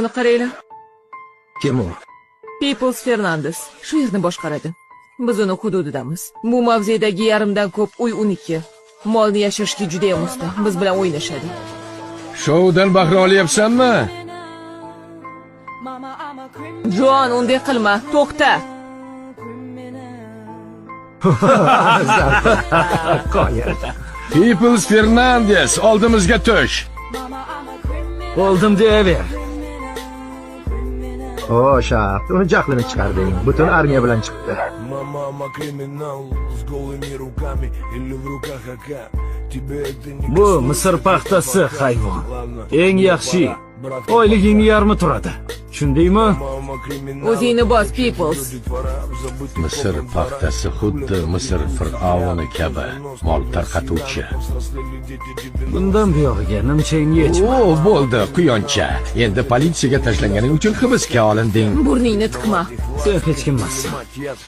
Buni qaranglar. Kim u? Peoples Fernandes shu yerni boshqaradi. Biz uni hududidamiz. Bu mavzedagi yarimdan ko'p uy uniki. Molni yashirishga judayam usta. Biz bilan o'ynashadi. Shoudan bahra olyapsanmi? Jon, unday qilma. To'xta. Qoyil. Peoples Fernandes, oldimizga tush. Oldim deyaver. O, shab, uni jahlini chiqarding. Butun armiya bilan chiqdi. Мама криминал с голыми руками или в руках АК. Тебе это не Bu Misr paxtasi, hayvon. Eng yaxshi. Oyligingni yarmi turadi. Tushundingmi? Мама криминал. O'zingni bos, Peoples. Misr paxtasi xuddi Misr fir'avni kabi mol tarqatuvchi. Bundan buyog'iga nimchangni yechma. O, bo'ldi, quyoncha. Endi politsiyaga tashlanganing uchun hibsga olinding. Burningni tiqma. Sen hech kimmassan.